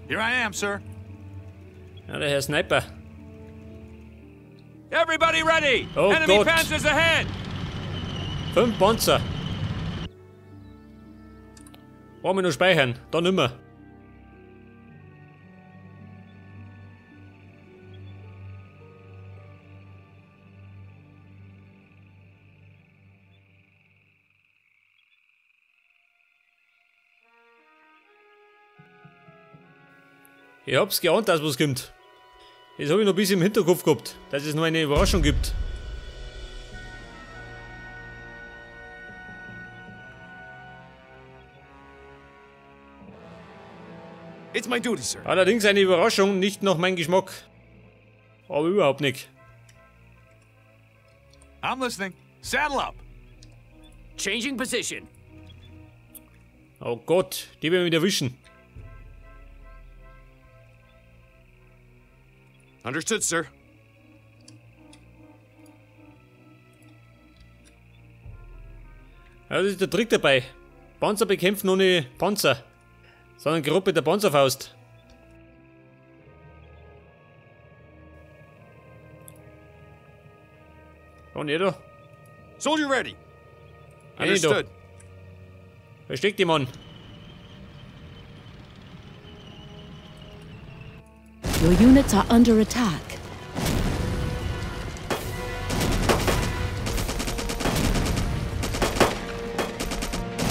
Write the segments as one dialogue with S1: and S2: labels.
S1: Here I am, sir.
S2: Ja, der Herr Sniper.
S3: Everybody ready!
S2: Oh
S3: Enemy
S2: Gott.
S3: Panzers ahead!
S2: 5 Panzer. Wollen wir noch speichern? Da nimmer. Ich hab's geahnt, dass was kommt. Das hab ich noch ein bisschen im Hinterkopf gehabt, dass es noch eine Überraschung gibt.
S4: It's my duty, sir.
S2: Allerdings eine Überraschung, nicht nach meinem Geschmack. Aber überhaupt nicht.
S1: I'm listening. Saddle up.
S5: Changing position.
S2: Oh Gott, die werden wir wieder erwischen.
S4: Understood, sir.
S2: Ja, das ist der Trick dabei. Panzer bekämpfen ohne Panzer, sondern Gruppe der Panzerfaust. Oh, ne, da.
S4: Soldier ready.
S2: Hey, da.
S4: Understood.
S2: Versteck die Mann.
S6: Your units are under attack.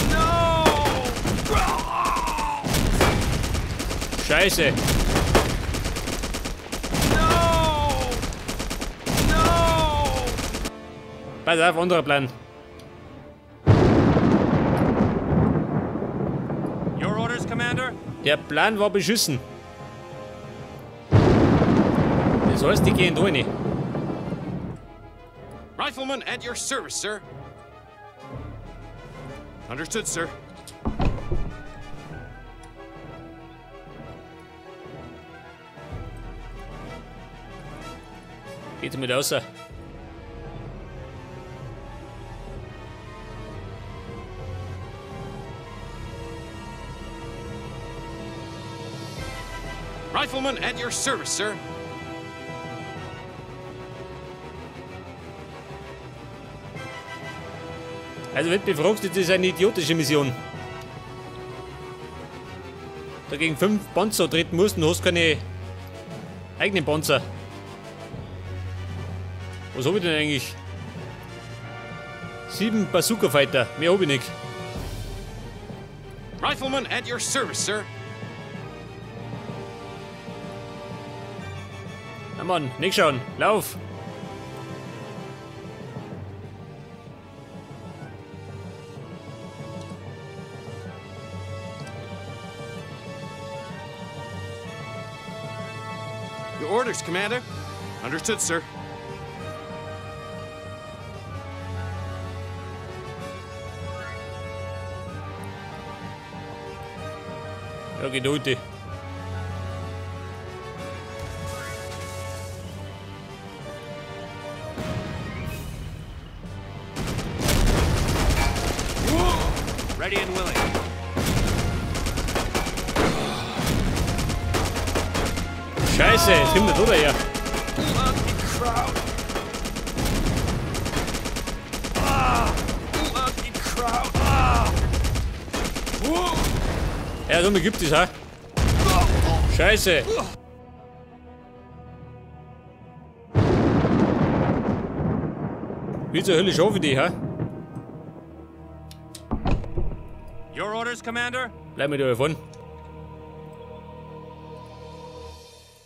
S3: No!
S2: Scheiße.
S3: No! No!
S2: Pass auf, anderer Plan.
S3: Your orders, Commander?
S2: Der Plan war beschissen. Das heißt, die gehen da rein.
S4: Rifleman at your service, sir. Understood, sir.
S2: Geht mit raus.
S4: Rifleman at your service, sir.
S2: Also wenn du mich fragst, das ist eine idiotische Mission. Dagegen 5 Panzer treten musst und hast keine eigenen Panzer. Was hab ich denn eigentlich? 7 Bazooka-Fighter, mehr hab ich nicht.
S4: Rifleman at your service, sir.
S2: Na Mann, nicht schauen, lauf!
S4: Your orders, Commander. Understood, sir.
S2: Ja, Geduld.
S3: Ready and willing.
S2: Scheiße, jetzt kommt der Tod her. Ja, so viel gibt es, ha? Scheiße! Wie zur Hölle schaffe ich die, ha?
S3: Your orders, Commander?
S2: Bleib mir da davon.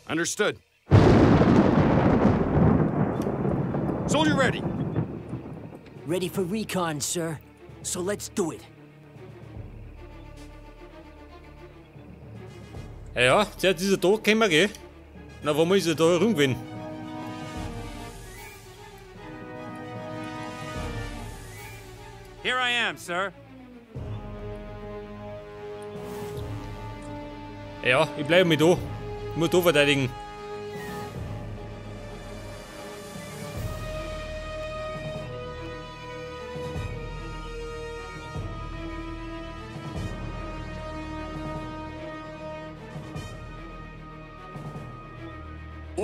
S4: Understood. Soldier ready.
S5: Ready for recon, sir. So let's do it.
S2: Ja, ja, zuerst ist er da gekommen, gell? Na, warum ist er da rum gewesen?
S3: Here I am, sir.
S2: Ja, ich bleibe mit da. Ich muss da verteidigen.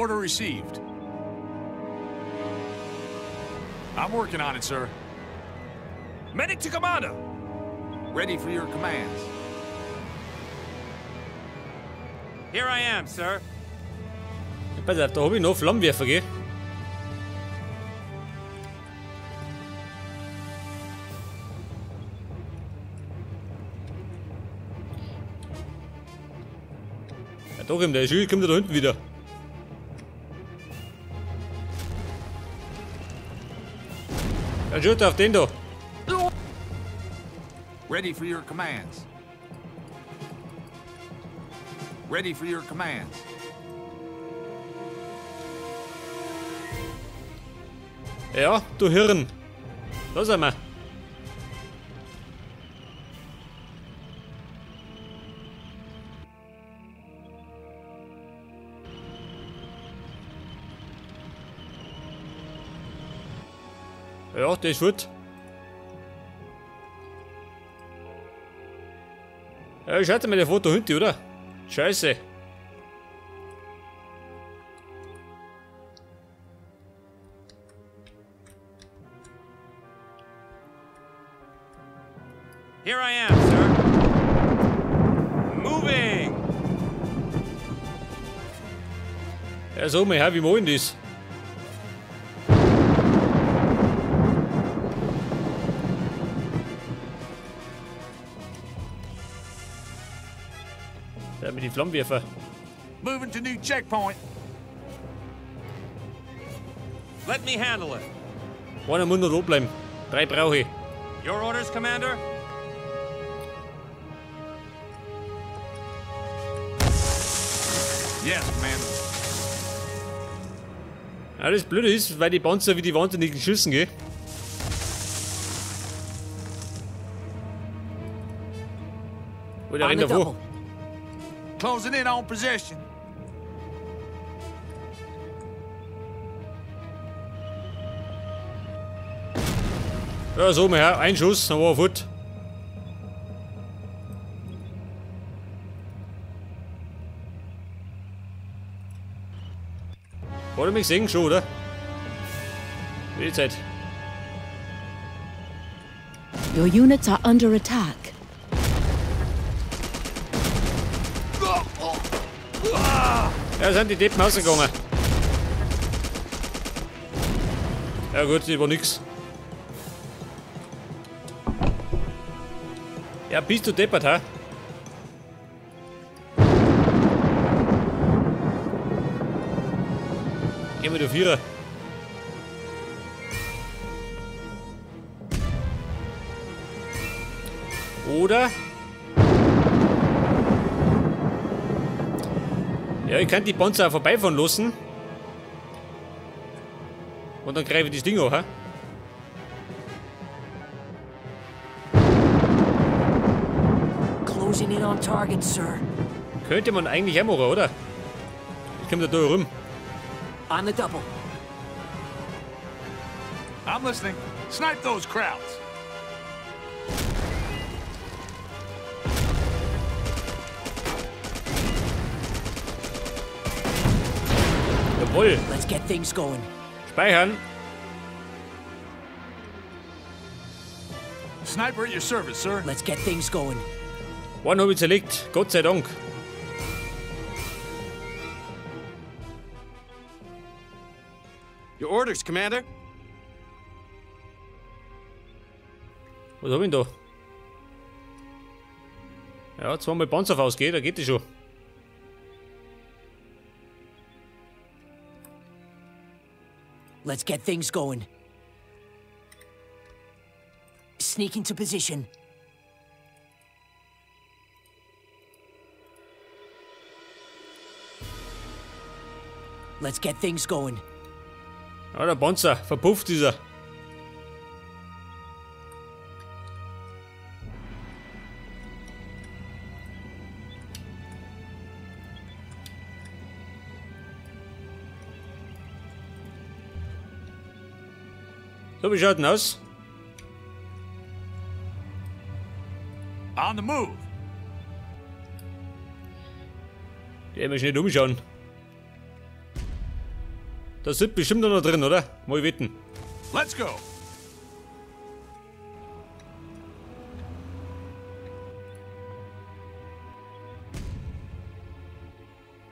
S1: Order received. I'm working on it, sir.
S7: Medic to commander.
S1: Ready for your commands.
S3: Here I am, sir.
S2: Pass auf, da hab ich noch Flammenwerfer, gell? Ja, doch, der Schild kommt da hinten wieder. Ja, schaut auf den da.
S1: Ready for your commands. Ready for your commands.
S2: Ja, du Hirn. Da sind wir. Ja, der ist gut. Ja, schaut mal der Foto hinten, oder? Scheiße.
S3: Here I am, sir. Moving.
S2: Ja, sag mal her, wie machen das? Ja, mit den Flammenwerfer.
S1: Moving to new checkpoint.
S3: Let me handle it.
S2: Einer muss noch da bleiben. 3 brauche ich.
S3: Your orders, Commander?
S1: Yes, Commander.
S2: Ja, das Blöde ist, weil die Panzer wie die Wahnsinnigen schießen, gell? Wo der rennt davor.
S1: Closing in on position.
S2: Ja, so mal her. Ein Schuss, dann war er fort. Hat er mich gesehen schon, oder? Wie die Zeit.
S6: Your units are under attack.
S2: Ja, sind die Deppen rausgegangen. Ja gut, das war nix. Ja, bist du deppert, ha? Geh mal, du Vierer. Oder? Ja, ich kann die Panzer auch vorbeifahren lassen. Und dann greife ich das Ding an, ha?
S5: Closing in on target, sir.
S2: Könnte man eigentlich auch machen, oder? Ich komme da rum.
S5: On the double.
S1: I'm listening. Snipe those crowds.
S2: Jawohl.
S5: Let's get things going.
S2: Speichern.
S1: Sniper at your service, sir.
S5: Let's get things going.
S2: One habe ich zerlegt. Gott sei Dank.
S4: Your orders, Commander.
S2: Was hab ich denn da? Ja, zweimal Panzerfaust geht, da geht die schon.
S5: Let's get things going. Sneak into position. Let's get things going.
S2: Ja, der Panzer, verpufft ist er. So, wie schaut denn aus?
S1: On the move.
S2: Die werden wir schnell umschauen. Da sind bestimmt noch drin, oder? Mal wetten.
S1: Let's go.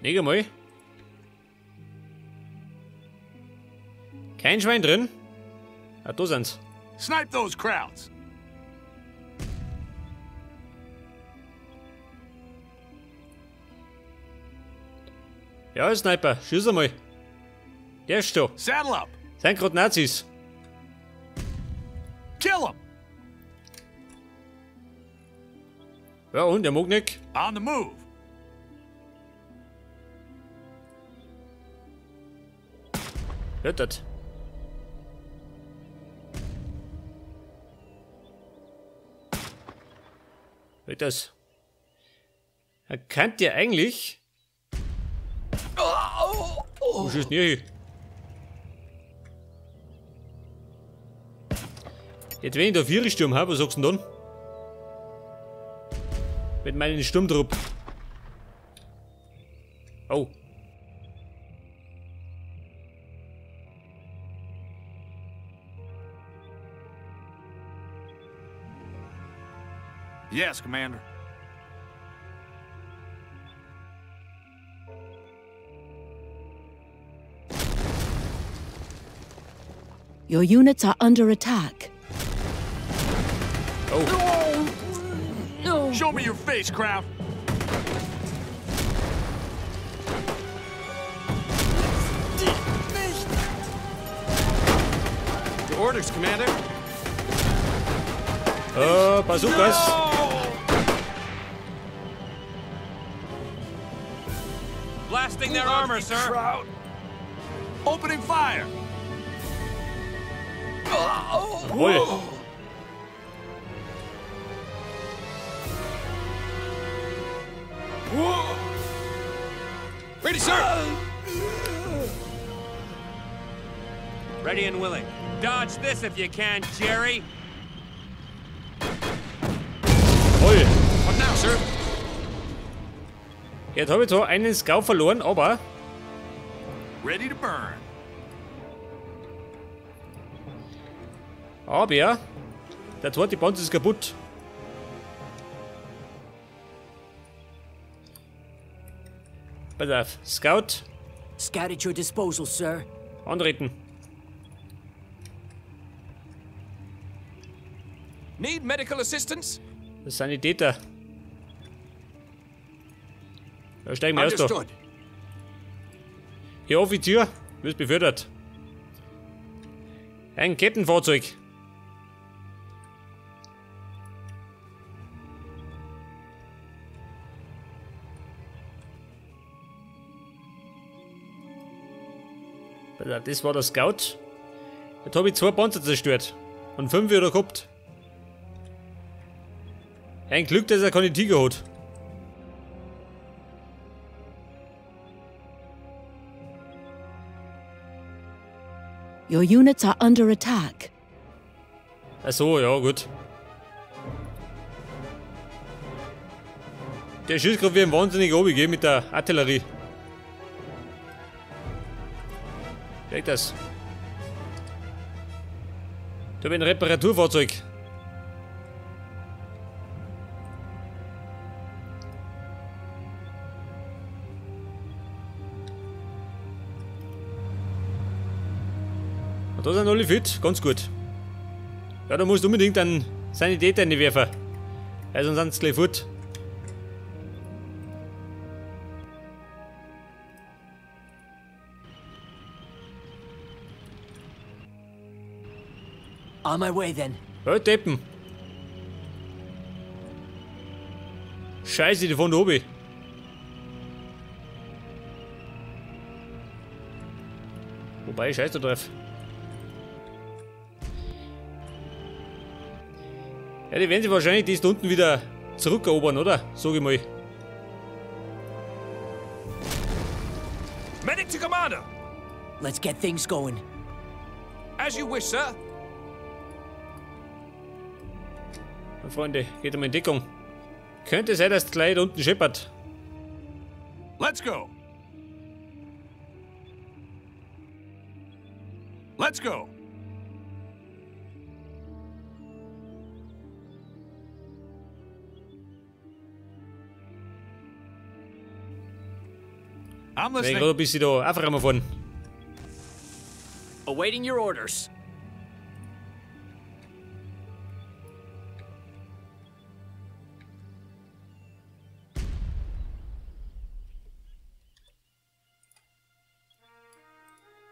S2: Leg mal. Kein Schwein drin. Ah, da sind's.
S1: Snipe those crowds.
S2: Ja, Sniper, schieß einmal. Der ist da.
S1: Saddle up.
S2: Sind grad Nazis.
S1: Kill 'em.
S2: Ja, und der mag nicht.
S1: On the move.
S2: Hört das. Hört das. Er kann ja eigentlich. Wo schießt denn ihr hin? Jetzt, wenn ich da Vierer-Sturm habe, was sagst du denn dann? Mit meinem Sturmtrupp. Oh.
S1: Yes, Commander.
S6: Your units are under attack.
S2: Oh.
S1: No. Show me your face, Kraut.
S4: Your orders, Commander.
S2: Bazookas.
S3: No! Blasting their armor, sir.
S1: Kraut. Opening fire.
S2: Jawohl.
S4: Ready, sir.
S3: Ready and willing. Dodge this if you can, Jerry.
S2: Jawohl.
S4: What now, sir?
S2: Jetzt habe ich zwar einen Scout verloren, aber
S1: ready to burn.
S2: Aber der zweite Panzer ist kaputt. Pass auf, Scout.
S5: Scout at your disposal, sir.
S2: Antreten.
S7: Need medical assistance?
S2: Das sind die Täter. Da steigen wir aus da. Hier, Offizier, wirst befördert. Ein Kettenfahrzeug. Das war der Scout. Jetzt habe ich 2 Panzer zerstört. Und 5 wieder gehabt. Ein Glück, dass er keine Tiger hat.
S6: Your units are under attack.
S2: Ach so, ja, gut. Der schießt gerade wie ein wahnsinniger OBG mit der Artillerie. Check das. Da habe ich ein Reparaturfahrzeug. Und da sind alle fit, ganz gut. Ja, da musst du unbedingt einen Sanitäter reinwerfen. Weil sonst sind sie gleich fort.
S5: On my way then.
S2: Hey, Deppen. Scheiße, die von da oben. Wobei, scheiß da drauf. Ja, die werden sich wahrscheinlich die da unten wieder zurückerobern, oder? Sag ich mal.
S7: Medic to Commander.
S5: Let's get things going.
S7: As you wish, sir.
S2: Freunde, geht um Entdeckung. Könnte sein, dass es gleich da unten scheppert.
S1: Let's go. Let's go. I'm
S2: Ich
S1: listening.
S2: gerade ein bisschen da aufräumen fahren.
S5: Awaiting your orders.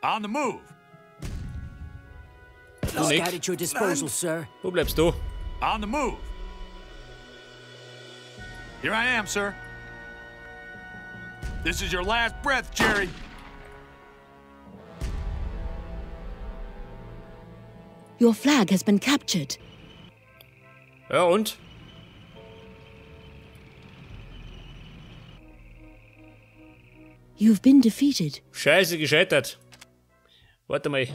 S1: On the move.
S2: Du
S5: Scout
S2: nicht.
S5: at your disposal, sir.
S2: Wo bleibst du?
S1: On the move. Here I am, sir. This is your last breath, Jerry.
S6: Your flag has been captured.
S2: Ja, und?
S6: You've been defeated.
S2: Scheiße, gescheitert. Warte mal.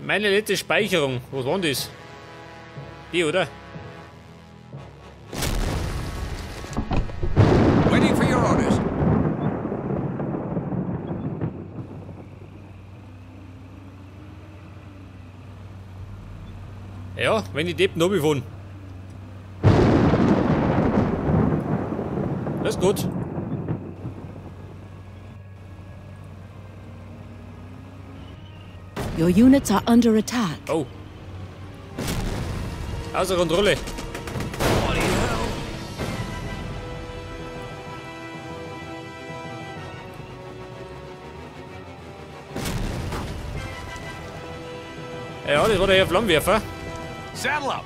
S2: Meine letzte Speicherung. Was war denn das? Die, oder?
S7: Waiting for your orders.
S2: Ja, wenn die Deppen runterfahren. Das ist gut.
S6: Your units are under attack.
S2: Oh. Außer Kontrolle. Ja, das war der Herr Flammenwerfer.
S1: Saddle up.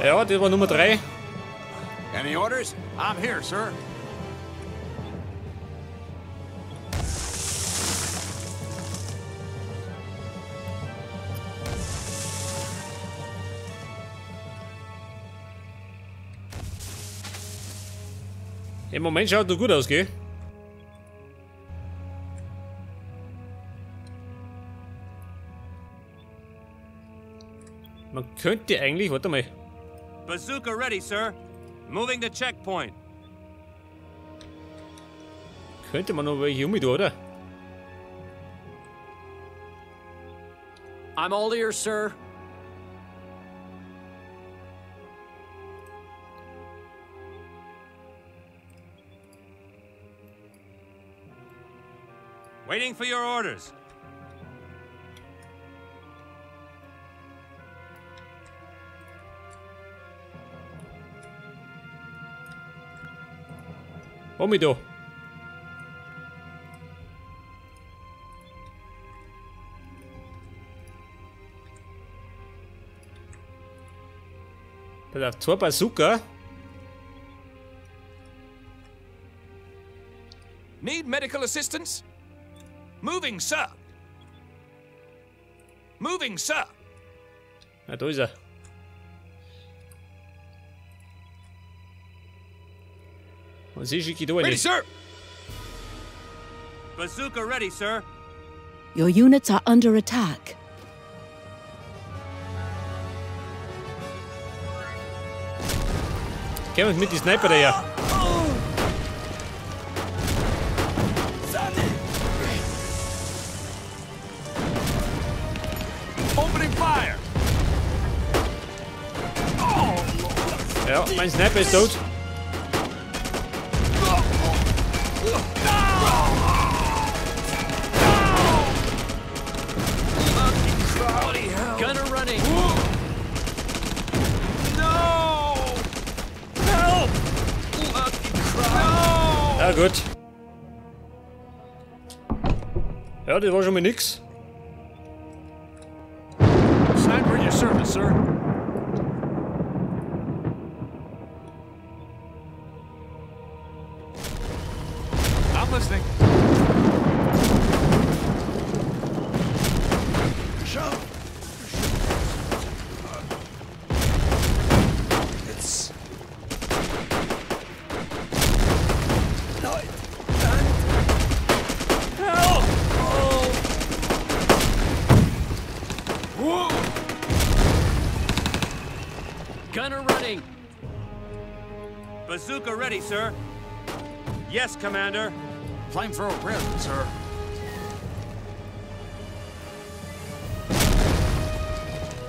S2: Ja, das war Nummer 3.
S7: Any orders?
S1: I'm here, sir.
S2: Im Moment schaut nur gut aus, gell? Man könnte eigentlich, warte mal.
S3: Bazooka ready, sir. Moving to checkpoint.
S2: Könnte man noch welche um oder?
S5: I'm all ears, sir.
S3: Waiting for your orders.
S2: Hol mich da. Da auf, zwei Bazooka.
S7: Need medical assistance? Moving, sir. Moving, sir.
S2: Na, da ist er. Und sie schicke ich da
S7: Ready,
S2: rein.
S7: sir.
S3: Bazooka ready, sir.
S6: Your units are under attack.
S2: Kommen mit die Sniper daher.
S1: Opening fire.
S2: Ja, mein Sniper ist tot.
S5: Gunner running.
S7: No! Help! No!
S2: Ja, gut. Ja, das war schon mal nix.
S1: Sniper at your service, sir. I'm listening.
S5: Gunner running.
S3: Bazooka ready, sir. Yes, Commander.
S1: Flamethrower ready, sir.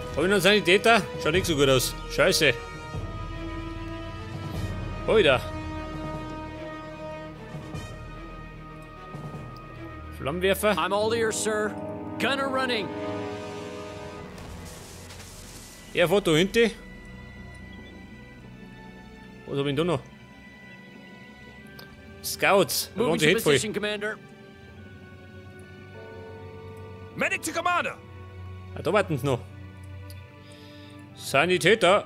S2: Hab ich noch einen Sanitäter? Schaut nicht so gut aus. Scheiße. Oida. Flammenwerfer.
S5: I'm all ears, sir. Gunner running.
S2: Er fährt da hinten. Was hab ich denn da noch? Scouts. Da
S5: Moving
S2: ganze
S5: to
S2: Hit voll.
S5: position, Commander.
S7: Medic to Commander.
S2: Ah, da warten sie noch. Sanitäter.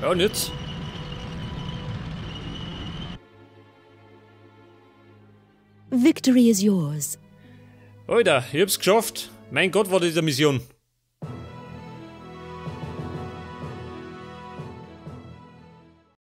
S2: Ja, und jetzt?
S6: Victory is yours.
S2: Alter, ich hab's geschafft. Mein Gott, war das eine Mission.